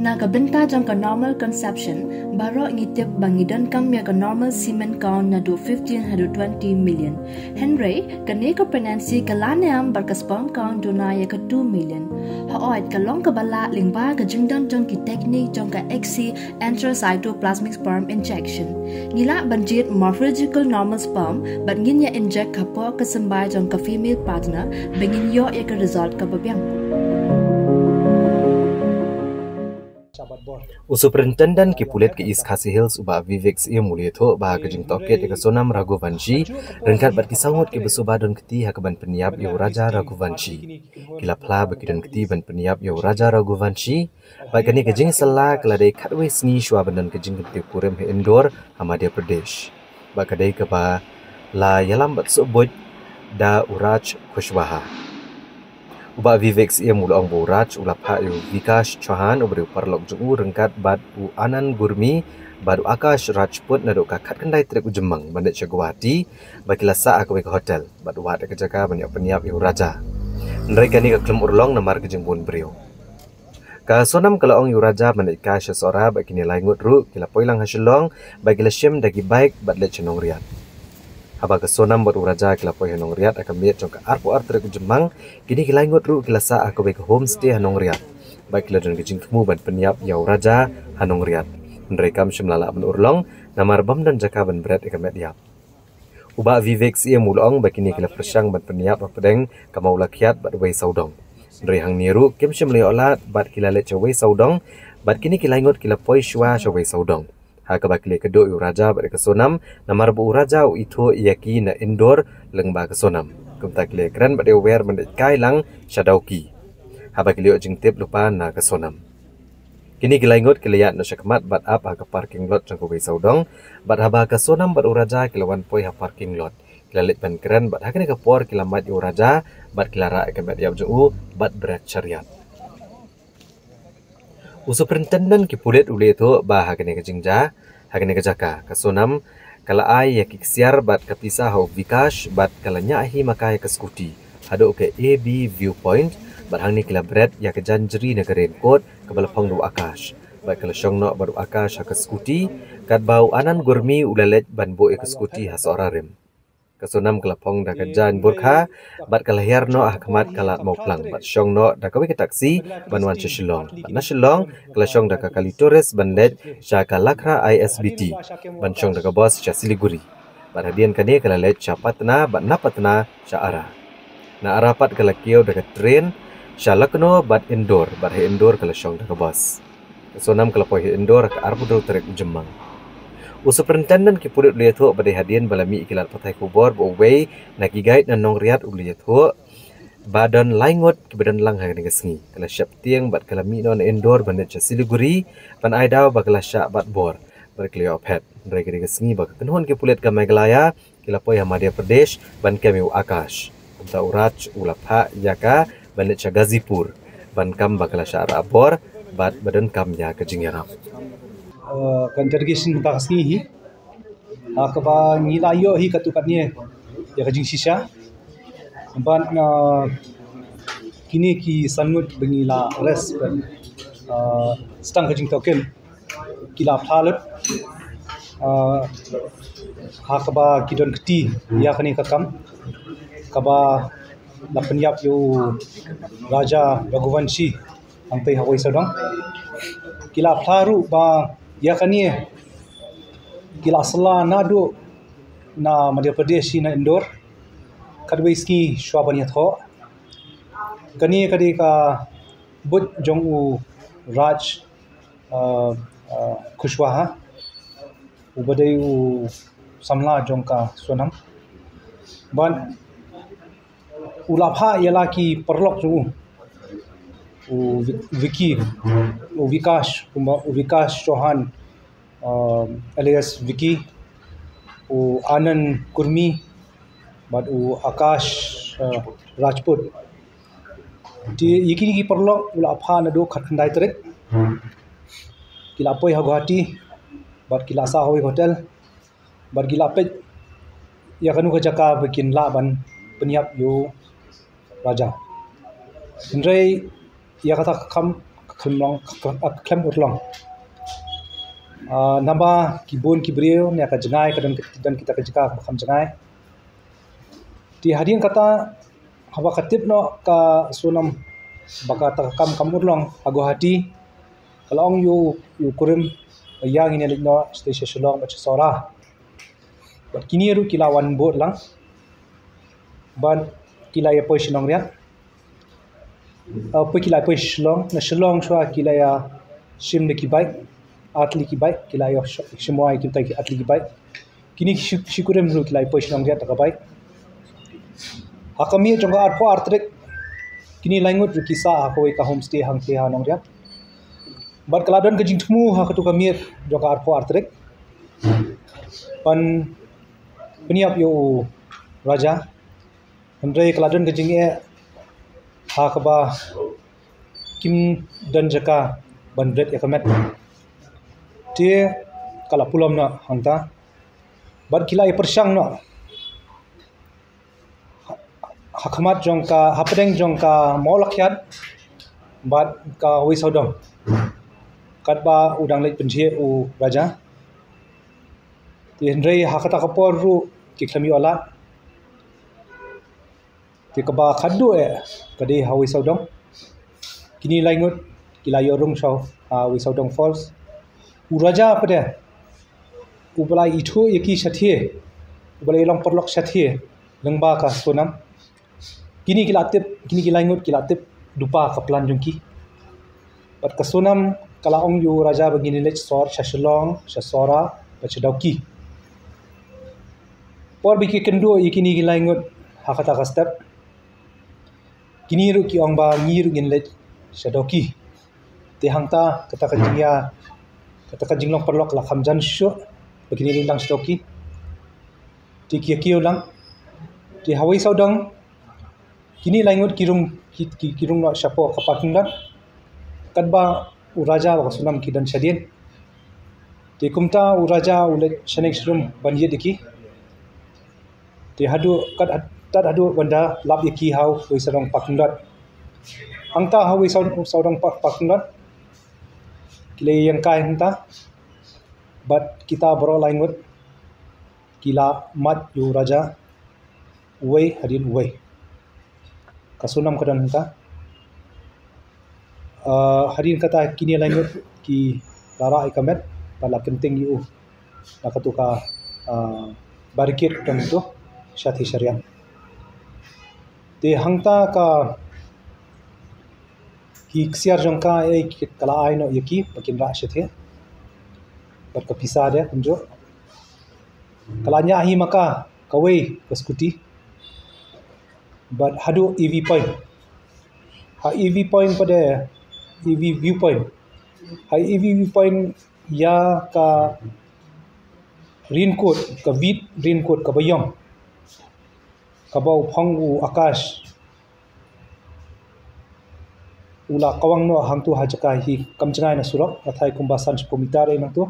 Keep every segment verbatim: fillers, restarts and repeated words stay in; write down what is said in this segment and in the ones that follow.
Na ka bynta jong ka normal conception, baroh ngi tip ba ngi donkam ïa ka normal semen count naduh fifteen haduh twenty million. Hynrei kane ka pregnancy ka la niam bad ka sperm count duna ïa ka two million. Hooid, ka long kaba lah lyngba ka jingdon jong ki teknik jong ka X C enterocytoplasmic sperm injection. Ngi lah ban jied morphological normal sperm bad ngin ïa inject hapoh ka symbai jong ka female partner ba ngin ïoh ïa ka result kaba biang. U Superintendent ki pulit ka East Khasi Hills u Bah Vivek Syiem u la ïathuh ba ka jingtohkit ïa ka Sonam Raghuvanshi ryngkat bad ki saw ngut kiba suba don kti ha kaban pynïap ïa u Raja Raghuvanshi. Ki la phla ba ki don kti ban pynïap ïa u Raja Raghuvanshi. Bad kane ka jingïasylla ka la dei khatwei sngi shuwa ban don ka jingkyntiew kurim ha Indore ha Madhya Pradesh. Bad ka dei kaba la ïalam bad suk buit da u Raj Kushwaha. U Bah Vivek Syiem u la ong ba u Raj u la phah ïa u Vikash Chauhan uba dei u paralok jong u ryngkat bad u Anand Gurmi bad u Akash Rajput naduh ka khatkhyndai tarik u Jymmang ban leit sha Guwahati ba ki la sah ha kawei ka hotel bad wad ïa ka jaka ban ïoh pynïap ïa u Raja. Hynrei kane ka khlem urlong namar ka jingbun briew. Ka Sonam ka la ong ïa u Raja ban leit kai sha Sohra bad kine lai ngut ruh ki la poi lang ha Shillong bad ki la shim da ki bike bad leit sha Nongriat. Haba ka Sonam bad u Raja ki la poi ha Nongriat ha ka miet jong ka arphew ar tarik u Jymmang, kine ki lai ngut ruh ki la sah ha kawei ka homestay ha Nongriat bad ki la don ka jingthmu ban pynïap ïa u Raja ha Nongriat. Hynrei kam shym la lah ban urlong namar bym don jaka ban bret ïa ka met ïap. U Bah Vivek Syiem u la ong ba kine ki la pyrshang ban pynïap hapdeng ka Mawlakhiat bad Wei Sawdong. Hynrei hangne ruh kim shym la ïoh lad bad ki la leit sha Wei Sawdong bad kine ki lai ngut ki la poi shuwa sha Wei Sawdong. Ha kaba ki leit kduh ïa u Raja bad ïa ka Sonam namar ba u Raja u ithuh ïa ki na Indore lyngba ka Sonam. Kumta ki la kren bad ïa u Wer ban leit kai lang sha Dawki. Haba ki la ïoh jingtip lypa na ka Sonam. Kine ki lai ngut ki la ïaid noh sha khmat bad ap ha ka parking lot jong ka Wei Sawdong bad haba ka Sonam bad u Raja ki la wan poi ha parking lot. Ki la leit ban kren bad ha kane ka por ki la mad ïa u Raja bad ki la rah ïa ka met ïap jong u bad bret shariat. U Superintendent ki pulit u la ïathuh ba ha kane ka jingjia, ha kane ka jaka, ka Sonam ka la ai ïa ki ksiar bad ka pisa ha u Vikash bad ka la ñiah hi ma ka ïa ka scooty haduh ka A B viewpoint bad hangne ki la bret ïa ka janjri na ka raincoat kaba la phong da u Akash bad ka la shong noh bad u Akash ha ka scooty katba u Anand Gurmi u la leit ban buh ïa ka scooty ha Sohra rim. Ka Sonam ka la phong da ka jaiñ burkha bad ka la hiar noh ha khmat ka lad Mawphlang bad shong noh da kawei ka taxi ban wan sha Shillong. Bad na Shillong ka la shong da ka Kali Tourist ban leit sha ka Lakra I S B T ban shong da ka bus sha Siliguri. Bad hadien kane ka la leit sha Patna bad na Patna sha Ara. Na Ara pat ka la kiew da ka train sha Lucknow bad Indore bad ha Indore ka la shong da ka bus. Ka Sonam ka la poi ha Indore ha ka arphew hynriew tarik u Jymmang. U Superintendent ki pulit u la ïathuh ba dei hadien ba la mih ïa ki lad pathai khubor ba uwei na ki guide na Nongriat u la ïathuh ba don lai ngut kiba don lang ha kane ka sngi. Ka la sheptieng bad ka la mih noh na Indore ban leit sha Siliguri ban ai daw ba ka la shah bat bor bad ka la ïoh phet. Hynrei ka dei ka sngi ba ka kynhun ki pulit ka Meghalaya ki la poi ha Madhya Pradesh ban kem ïa u Akash. Kumta u Raj u la phah ïa ka ban leit sha Ghazipur ban kam ba ka la shah rah bor bad ba donkam ïa ka jingïarap. Uh, ka interrogation mynta ka sngi hi, uh, kaba ngi la ïoh hi katto katne ïa ka jingshisha. Bad uh, kine ki san ngut ba ngi la arrest bad uh, stang ka jingtohkit ki la phla lut, uh, ha kaba ki don kti ïa kane ka kam kaba la pynïap ïa u Raja Raghuvanshi hangtei ha Wei Sawdong. Ki la phla ruh ba ïa kane ki la sla naduh na Madhya Pradesh na Indore katwei sngi shuwa ban ïathoh. Kane ka dei ka buit jong u Raj uh, uh, Kushwaha uba dei u samla jong ka Sonam. Bad u la phah ïa la ki paralok jong u, u Vicky, u Vikash, kumba u Vikash Chauhan, uh, alias Vicky, u Anand Kurmi bad u Akash uh, Rajput. Te ïa kine ki paralok u la phah naduh khatkhyndai tarik. Ki la poi ha Guwahati bad ki la sah ha kawei ka hotel bad ki la peit ïa kano ka jaka ba kin lah ban pynïap ïa u Raja. Hynrei ïa kata ka kam ka khlem long, khlem, khlem urlong. Ah, namar ki bun ki briew ne ka jngai ka don, don kita ka jaka ba kham jngai. Te hadien kata, haba ka tip noh ka Sonam ba kata ka kam kam urlong ha Guwahati, ka la ong ïa u, ïa u kurim, ïa ngin ïa leit noh sha Shillong bad sha Sohra. Bad kine ruh ki la wan bud lang. Bad ki la ïa poi sha Nongriat. Uh, poi ki la poi Shillong, na Shillong shuwa ki la ïa shim da ki bike, ar tylli ki bike, ki la ïa sh-, shim wai ki btai ki ar tylli ki bike. Kine shi, shi kurim ruh ki la ïa poi sha Nongriat da ka bike. Ha ka miet jong ka arphew ar tarik, kine lai ngut ruh ki sah ha kawei ka homestay hangtei ha Nongriat. Bad ka la don ka jingthmu ha katu ka miet jong ka arphew ar tarik. Ban pynïap ïa u Raja. Hynrei ka la don ka jingeh ha kaba kim don jaka ban bret ïa ka met. Te ka la pulom noh hangta. Bad ki la ïa pyrshang noh ha khmat jong ka, hapdeng jong ka Mawlakhiat bad ka Wei Sawdong. Katba u dang leit pynjhieh u Raja. Te hynrei ha kata ka por ruh ki khlem ïoh lad. Te kaba khadduh eh ka dei ha Wei Sawdong. Kine lai ngut ki la ïoh rung sha, ah, Wei Sawdong Falls. U Raja pat de, uba la ithuh ïa ki shathie, uba la ïa long paralok shathie lyngba ka Sonam. Kine ki la tip, kine ki lai ngut ki la tip lypa ka plan jong ki. Bad ka Sonam ka la ong ïa u Raja ba ngin leit sor sha Shillong, sha Sohra, bad sha Dawki. Por ba ki kynduh ïa kine ki lai ngut ha kata ka step, kine ruh ki ong ba ngi ruh ngin leit sha Dawki. Te hangta kata ka jingïa, kata ka jinglong paralok la kham jan shuh ba kine leit lang sha Dawki. Te ki ïa kiew lang. Te ha Wei Sawdong, kine lai ngut ki rung, ki, ki, ki rung noh shapoh ka parking lot. Katba u Raja bad ka Sonam ki don shadien. Te kumta u Raja u leit shaneng sharum ban ïit ïa ki. Te haduh kat had-, tad haduh ban da lap ïa ki ha Wei Sawdong parking lot. Hangta ha Wei Saw-, Sawdong pa-, parking lot. Ki la ïeng kai hangta. Bad kita baroh lai ngut ki la mad ïa u Raja uwei hadien uwei. Ka Sonam ka don hangta. Ah, hadien kata kine lai ngut ki la rah ïa ka met bad la kynting ïa u na katu ka, ah, barricade ka don tu shathie shariang. Te hangta ka ki ksiar jong ka, eh, ka la ai noh ïa ki ba kin rah shathie. Bad ka pisa de kumjuh. Ka la ñiah hi ma ka kawei ka scooty. Bad haduh E V point. Ha E V point pat de, E V viewpoint. Ha E V viewpoint ïa ka raincoat, ka vit raincoat kaba ïong. Kaba u phong u Akash u la kawang noh hangtu ha jaka hi kam jngai na surok, nga tharai kumba san shiphew meter eh nangtu.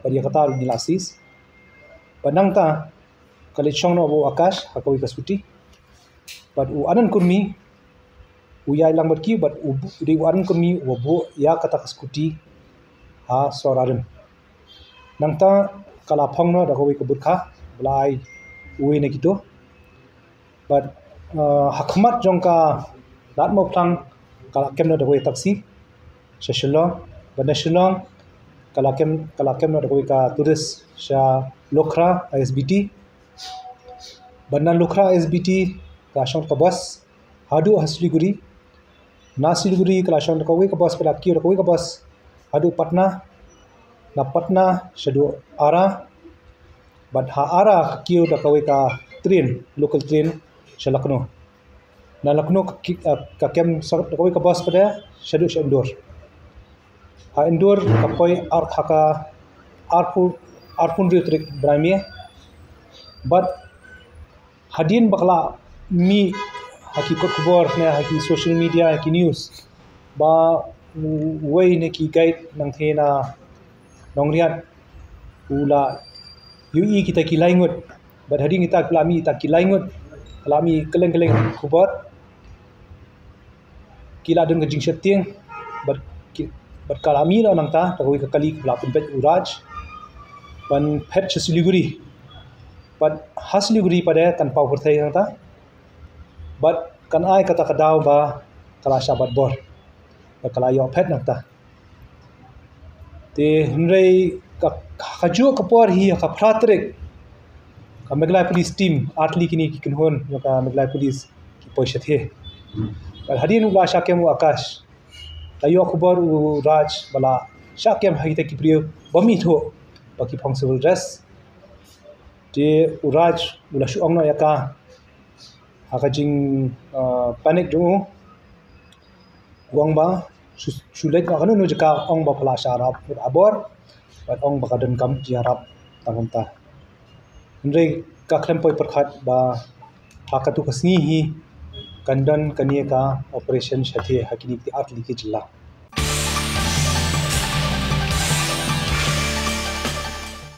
Bad ïa kata ruh ngi la seize. Bad nangta ka leit shong noh bad u Akash ha kawei ka scooty. Bad u Anand Kurmi u ïaid lang bad ki, bad u bu-, u dei u Anand Kurmi uba buh ïa kata ka scooty ha Sohra rim. Nangta ka la phong noh da kawei ka bud kha ba la ai uwei na kito. Bad, uh, ha khmat jong ka Lad Mawphlang ka la kem noh da kawei ka taxi sha Shillong. Bad na Shillong ka la kem, ka la kem noh da kawei ka tourist sha Lukhra I S B T. Bad na Lukhra I S B T ka la shong ka bus haduh ha Siliguri. Na Siliguri ka la shong da kawei ka bus, ka la kiew da kawei ka bus haduh Patna. Na Patna shaduh Ara. Bad ha Ara ka kiew da kawei ka train, local train sha Lucknow. Na Lucknow ka ki-, eh, ka kem sa-, da kawei ka bus pat de shaduh sha Indore. Ha Indore ka poi ar-, ha ka arphew, arphew hynriew tarik bnai May. Bad hadien ba ka la mih ha ki kot khubor ne ha ki social media, ha ki news, ba u-, uwei na ki guide nangtei na Nongriat u la ïohi kita ki lai ngut. Bad hadien kita ki la mih kita ki lai ngut, la mih kylleng kylleng khubor. Ki la don ka jingsheptieng bad Bad ka la mih noh nangta da kawei ka kali kaba la pynbeit u Raj ban phet sha Siliguri. Bad ha Siliguri pat de kan paw pyrthei nangta. Bad kan ai kata ka daw ba ka la shah bat bor, ba ka la ïoh phet nangta. Te hynrei ka, ka juh ka por hi ha ka phra tarik, ka Meghalaya Police team, artylli kine ki kynhun jong ka Meghalaya Police ki poi shathie. Bad hadien u la shah kem u Akash, la ïoh khubor u Raj ba la shah kem ha kita ki briew ba mih thuh, ba ki phong civil dress. Te u Raj u la shu ong noh ïa ka ha ka jing, uh, panic jong u. U ong ba shu, shu leit noh kano kano jaka, ong ba pha la shah rap ha bor, bad ong ba ka donkam jingïarap tang kumta. Hynrei ka khlem poi pyrkhat ba ha katu ka sngi hi kan don kane ka operation shathie ha kine ki artylli ki jylla.